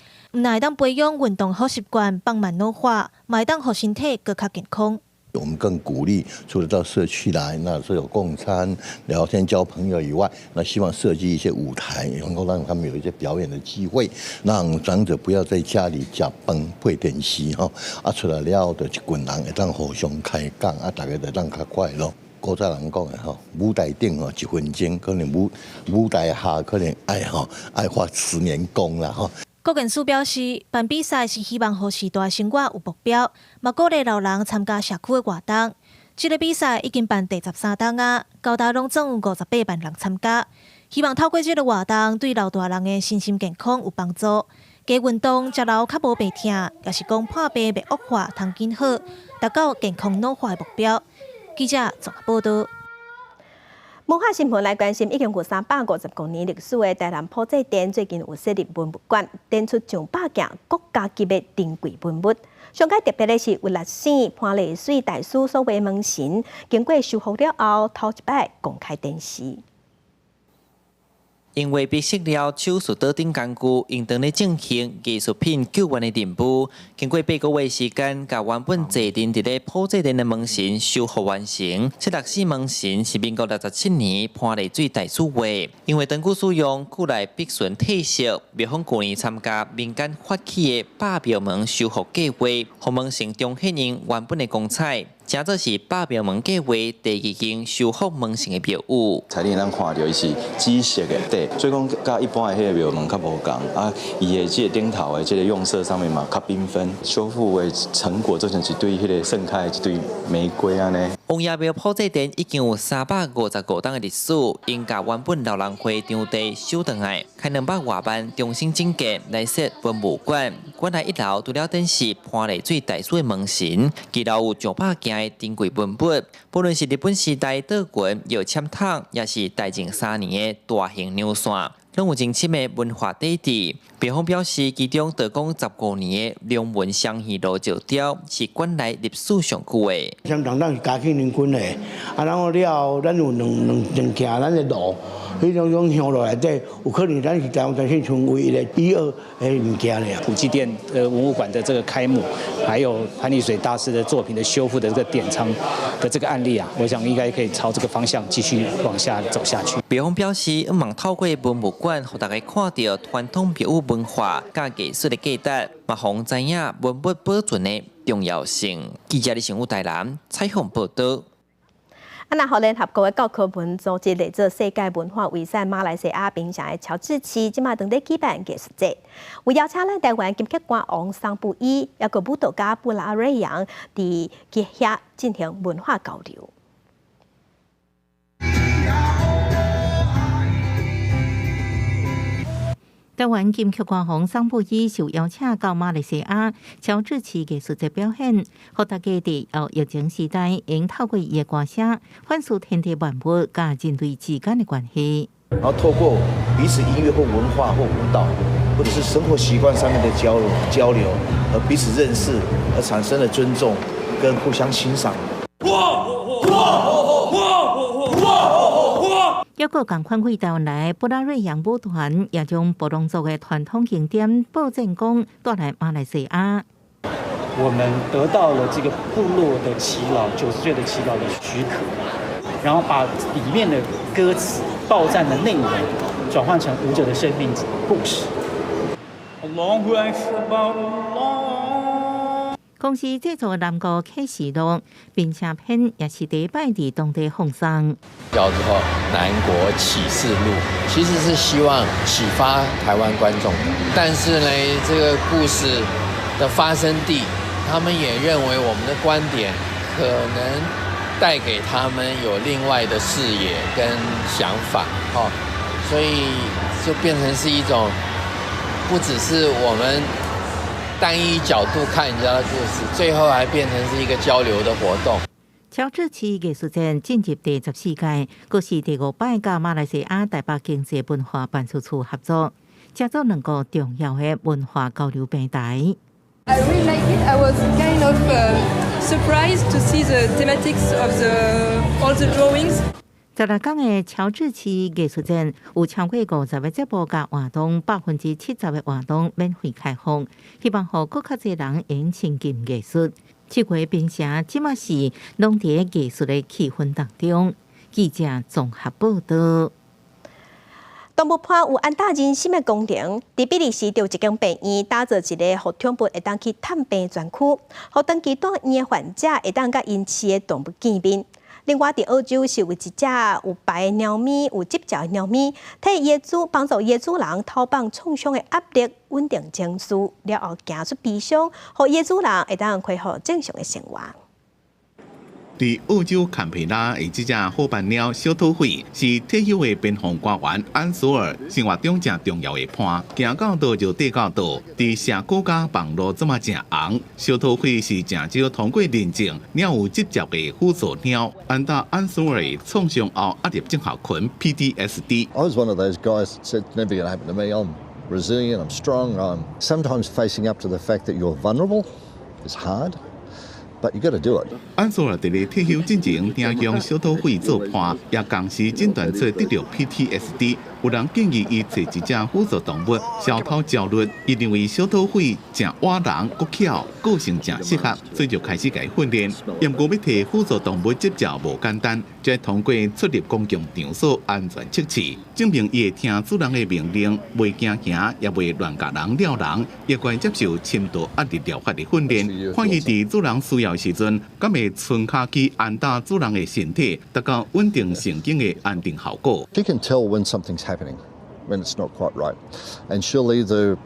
但會當培養運動好習慣，放慢老化，嘛會當予身體閣較健康。我們更鼓勵，除了到社區來，那是有共餐、聊天、交朋友以外，那希望設計一些舞台，能夠讓他們有一些表演的機會，讓長者不要在家裡食飯配電視吼，啊出來了後，就一群人會當互相開講，啊大家會當較快樂。古早人講的吼，舞台頂吼一分鐘，可能舞台下可能愛吼愛花10年功啦吼。國健署表示，辦比賽是希望予序大生活有目標，嘛鼓勵老人參加社區的活動。這个比賽已經辦第13冬啊，高達攏總有58萬人參加。希望透過這个活動，對老大人的身心健康有幫助。加運動，食老較無病疼，抑是講破病袂惡化，通緊好，達到健康老化的目標。記者綜合報導。文化新聞來關心，已經有355年歷史的台南埔仔殿，最近有設立文物館，展出上百件國家級的珍貴文物。上蓋特別的是，有六省潘麗水大師所畫門神，經過修復了後，頭一擺公開展示。因為白色料、手術刀等工具，應當咧進行藝術品救援的任務。經過8個月時間，共原本坐鎮佇咧埔仔殿的門神修復完成。這六四門神是民國67年潘麗水大師畫，因為長久使用，舊內筆順褪色。廟方舊年參加民間發起的百廟門修復計劃，予門神重現𪜶原本的光彩。這做是百廟門計劃第二間修復門神的廟宇。彩鈴咱看著伊是紫色的底，所以講佮一般的彼个廟門較無仝啊。伊的這个頂頭的這个用色上面嘛較繽紛，修復的成果就像一對彼个盛開的一對玫瑰按呢。王爺廟埔仔殿已經有355冬的歷史，𪜶共原本老人會場地收轉來，開200外萬重新整建來設文物館。館內一樓除了展示潘麗水大師的門神，二樓有上百件的珍貴文物，不論是日本時代倒滾藥籤筒，抑是大正3年的大型娘線，攏有真深的文化底蘊。廟方表示，其中道光15年的龍門雙魚爐石雕是館內歷史上久的。像人咱是嘉慶年間的，啊，然後了後，咱有兩徛咱的爐，彼種種香爐內底，有可能咱是台灣現存唯一的一二的物件咧。埔祭殿文物館的這個開幕，還有潘麗水大師的作品的修復的這個典藏的這個案例啊，我想應該可以朝這個方向繼續往下走下去。廟方表示，希望透過文物館，予大家看著傳統廟宇文化佮藝術的價值，嘛予𪜶知影文物保存的重要性。記者李成武台南採訪報導。啊，那予聯合國的教科文組織列做世界文化遺產馬來西亞檳城的喬治市，這馬正咧舉辦藝術節，有邀請咱台灣金曲歌王桑布伊，抑閣舞蹈家布拉瑞揚，佇去遐進行文化交流。台灣金曲歌王桑布伊受邀請到馬來西亞喬治市藝術節表演，予大家佇後疫情時代，會透過伊的歌聲，反思天地萬物佮人類之間的關係。然後透過彼此音樂或文化或舞蹈，或者是生活習慣上面的交流，和彼此認識，而產生了尊重跟互相欣賞。抑閣仝款對台灣來布拉瑞揚舞團，也將布朗族的傳統經典《報戰功》帶來馬來西亞。我們得到了這個部落的耆老，90歲的耆老的許可，然後把裡面的歌詞、報戰的內容轉換成舞者的生命故事。公司製作《南國啟示錄》，並且片也是第一擺佇當地放送。叫做《南國啟示錄》，其實是希望啟發台灣觀眾的。但是呢，這個故事的發生地，他們也認為我們的觀點可能帶給他們有另外的視野跟想法，哦，所以就變成是一種不只是我們單一角度看人家的故事，最後還變成是一個交流的活動。喬治市藝術展進入第14屆，閣是第五擺佮馬來西亞台北經濟文化辦事處合作，製作兩個重要的文化交流平台。 I really like it. I was kind of surprised to see the thematics of all the drawings. 16天的喬治市藝術展有超過50個節目佮活動，70%的活動免費開放，希望予閣較濟人會親近藝術。7月檳城這馬是攏佇藝術的氣氛當中。記者綜合報道。動物伴有安踏人心的功能，佇比利時就一間病院打造一個予寵物會當去探病專區，予長期蹛院的患者會當佮𪜶飼的動物見面。另外，佇澳洲是有一隻有牌的貓咪，有執照的貓咪，替伊的主幫助伊的主人透放創傷的壓力，穩定情緒，了後行出悲傷，予伊的主人會當恢復正常的生活。佇澳洲坎培拉的這隻虎斑貓小土匪，是退休的邊防官員安索爾生活中誠重要的伴。行到佗就綴到佗，佇社交佮網路這麼誠紅。小土匪是誠少通過認證、領有執照的輔助貓。安達安索爾創傷後壓力症候群 PTSD。 I was one of those guys that said, "Never going to happen to me. I'm resilient. I'm strong." I'm sometimes facing up to the fact that you're vulnerable is hard. But you got to do it. 安索爾佇咧退休進前，定用小土匪做伴，也同時診斷出得著 PTSD。有人建議伊揣一隻輔助動物消透焦慮。伊認為小土匪誠倚人、閣巧，個性誠適合，所以就開始共伊訓練。毋過欲提輔助動物執照無簡單，才通過出入公共場所安全測試，證明伊會聽主人的命令，袂驚嚇，也袂亂共人抓人，也會接受深度壓力療法的訓練。看伊佇主人需要的時陣，敢會伸跤去按打主人的身體，達到穩定神經的安定效果。 She can tell when something's happening, when it's not quite right, and she'll either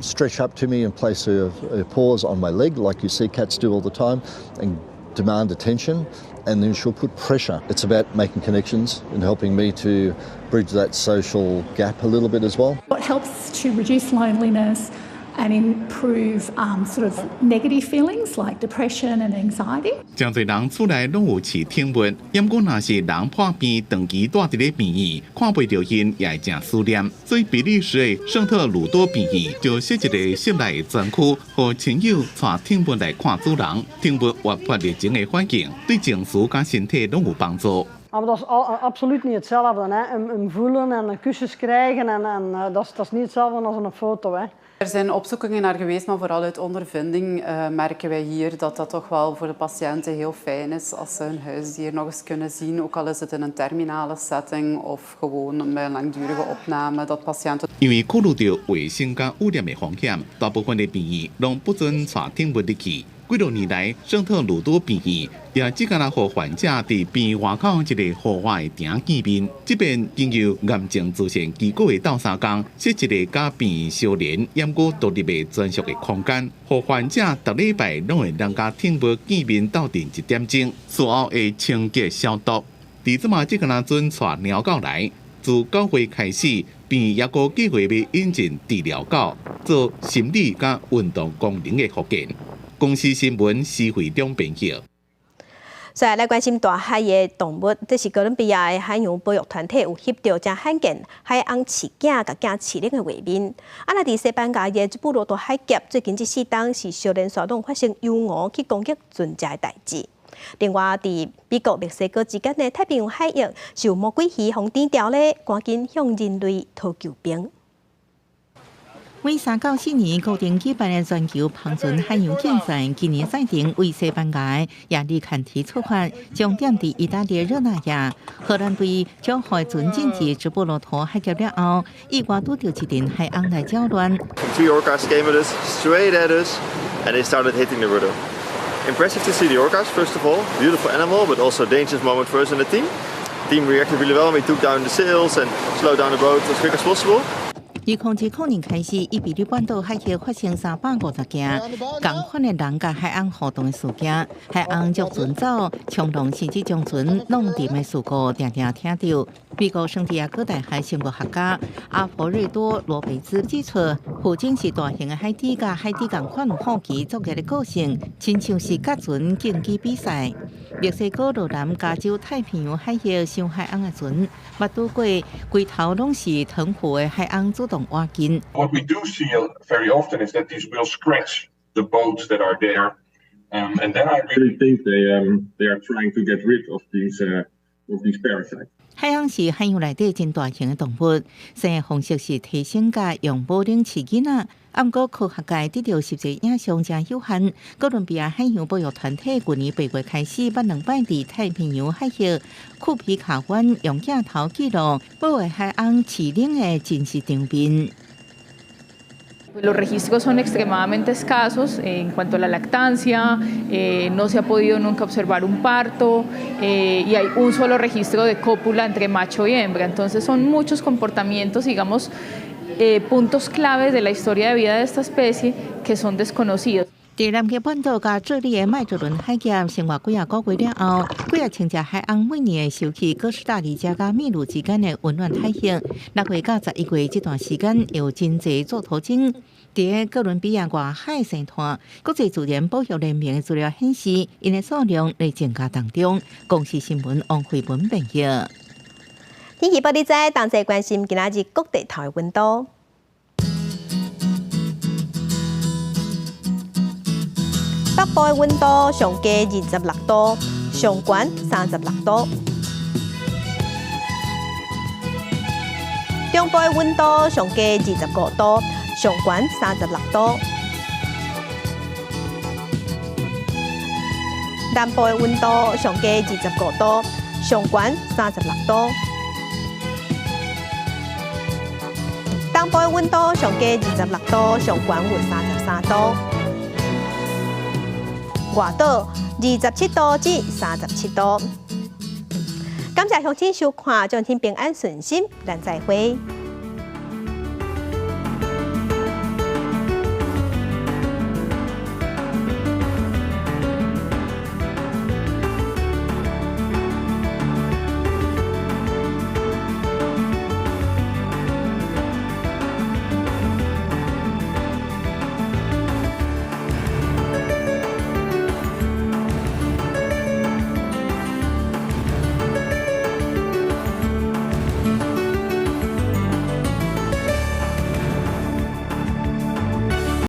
stretch up to me and place her paws on my leg, like you see cats do all the time, and demand attention, and then she'll put pressure. It's about making connections and helping me to bridge that social gap a little bit as well. It helps to reduce loneliness and improve sort of negative feelings like depression and anxiety. 誠濟人厝內攏有飼寵物，毋過若是人破病長期蹛佇咧病院，看袂著𪜶也會誠思念。所以比利時的聖特魯多病院就設一個室內專區，予親友帶寵物來看主人，寵物活潑熱情的反應，對情緒佮身體攏有幫助。 Maar dat is absoluut niet hetzelfde, hè. Hem voelen en kusjes krijgen, en dat is niet hetzelfde als een foto, hè. Er zijn opzoekingen naar geweest, maar vooral uit ondervinding merken wij hier dat dat toch wel voor de patiënten heel fijn is als ze hun huisdier nog eens kunnen zien, ook al is het in een terminale setting of gewoon bij een langdurige opname, dat patiënten 因為考慮著衛生佮污染的風險，大部分的病院攏不准帶寵物入去。幾多年來，聖特魯多病院也只敢若予患者佇病院外口一個戶外埕見面。這邊經由癌症慈善機構的鬥相共，設一個佮病院相連、猶閣獨立的專屬的空間，予患者逐禮拜攏會當佮寵物見面鬥陣一點鐘，事後會清潔消毒。佇這馬只敢若准帶貓狗來，自9月開始，病院也閣計劃欲引進治療狗，做心理佮運動功能的復健。公視新聞施惠中編輯。再來關心大海的動物，這是哥倫比亞的海洋保育團體有翕著誠罕見海翁飼囝共囝飼卵的畫面。啊，若佇西班牙的直布羅陀海峽，最近這四冬是相連續攏發生鼬鼇去攻擊船隻的代誌。另外，佇美國墨西哥之間的太平洋海域，是有魔鬼魚予釣著咧，趕緊向人類討救兵。每3到4年固定舉辦的全球帆船海洋競賽，今年賽程為西班牙亞利坎提出發，終點佇意大利熱那亞。荷蘭隊將帆船進入直布羅陀海峽了後，意外拄著一陣海鶯來攪亂。 Two orcas came at us, straight at us, and they started hitting the rudder. Impressive to see the orcas, first of all. Beautiful animal, but also a dangerous moment for us and the team. The team reacted really well. We took down the sails and slowed down the boat as quick as possible. 2020年開始，伊比利半島海域發生350件仝款的人佮海鰪互動的事件，海鰪逐船走、衝浪甚至將船弄沉的事故，定定聽著。美國聖地亞哥大學生物學家阿弗瑞多·羅貝茲指出，虎鯨是大型的海豬，佮海豬仝款有好奇作業的個性，親像是佮船競技比賽。墨西哥羅南加州太平洋海域傷海鰪的船，捌拄過規頭攏是藤壺的海鰪主動倚近。 What we do see very often is that these will scratch the boats that are there, and then I really think they are trying to get rid of these parasites. 海鰪是海洋內底真大型的動物，生的方式是提升佮用母奶飼囡仔。毋過科學界得著實際影像誠有限。哥倫比亞海洋保育團體去年8月開始，捌兩擺佇太平洋海域庫皮卡灣用鏡頭記錄保護海鰪飼奶的真實場面。 Los registros son extremadamente escasos en cuanto a la lactancia, no se ha podido nunca observar un parto y hay un solo registro de cópula entre macho y hembra. Entonces son muchos comportamientos, digamos, puntos claves de la historia de vida de esta especie que son desconocidos. 佇南極半島佮智利的麥哲倫海峽生活幾仔個月了後，幾仔千隻海鰪每年會游去哥斯達黎加佮秘魯之間的溫暖海域。6月到11月這段時間，有真濟座頭鯨佇哥倫比亞外海生湠。國際自然保育聯盟的資料顯示，𪜶的數量咧增加當中。公視新聞王慧文編譯。天氣報你知，同齊關心今仔日各地頭的溫度。北部的溫度上低26度，上懸36度。中部的溫度上低25度，上懸36度。南部的溫度上低25度，上懸36度。東部的溫度上低26度，上懸有33度。外島27度至37度。感謝鄉親收看，祝恁平安順心，咱再會。